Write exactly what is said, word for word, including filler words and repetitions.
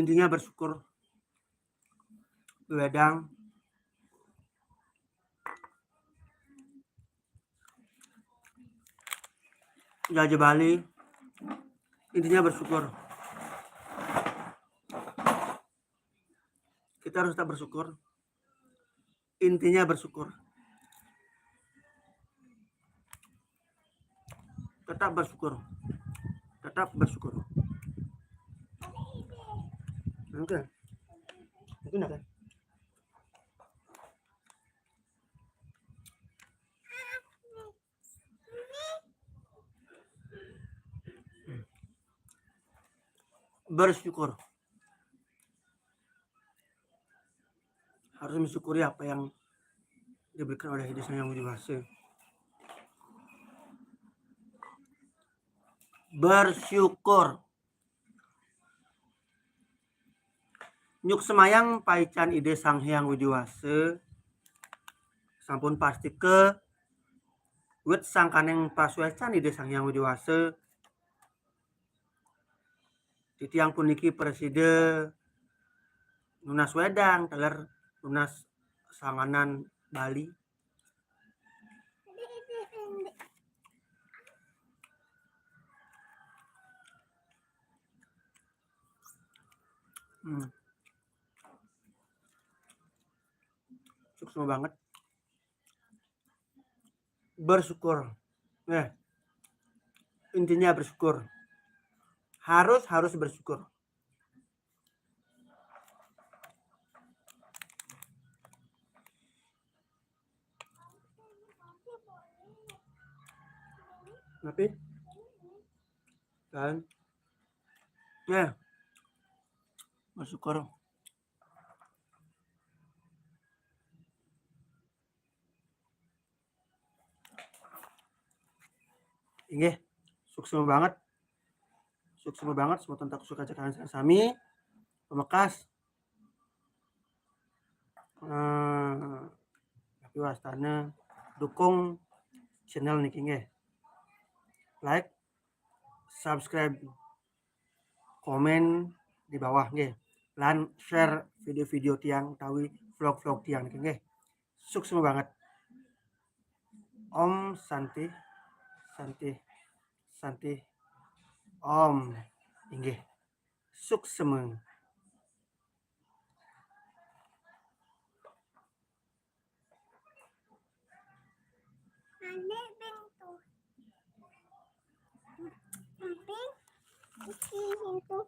Intinya bersyukur. Wedang. Jaja Bali. Intinya bersyukur. Kita harus tetap bersyukur. Intinya bersyukur. Tetap bersyukur. Tetap bersyukur. Oke. Itu nak. Bersyukur. Harus mensyukuri apa yang diberikan oleh Ida Sang Hyang Widi Wasa. Bersyukur. Nyuksemayang paican Ida Sang Hyang Widi Wasa. Sampun pasti ke wit sangkaning pasuecan Ida Sang Hyang Widi Wasa. Titiang puniki prasida nunas wedang taler nunas sanganan Bali. Hmm. Suksma banget. Bersyukur. Nah, intinya bersyukur. Harus, harus bersyukur. Tapi kan, ya, bersyukur. Inggih, suksma banget. Suksma banget, semeton takusuk aja kalian sami. Pamekas. Eh, tapi wastane dukung channel niki nggih. Like, subscribe, komen di bawah nggih. Lan share video-video tiang utawi vlog-vlog tiang niki nggih. Suksma banget. Om Santi, Santi, Santi, Om. Inggih. Suksma. Ane bing tu. Bing. Iki itu.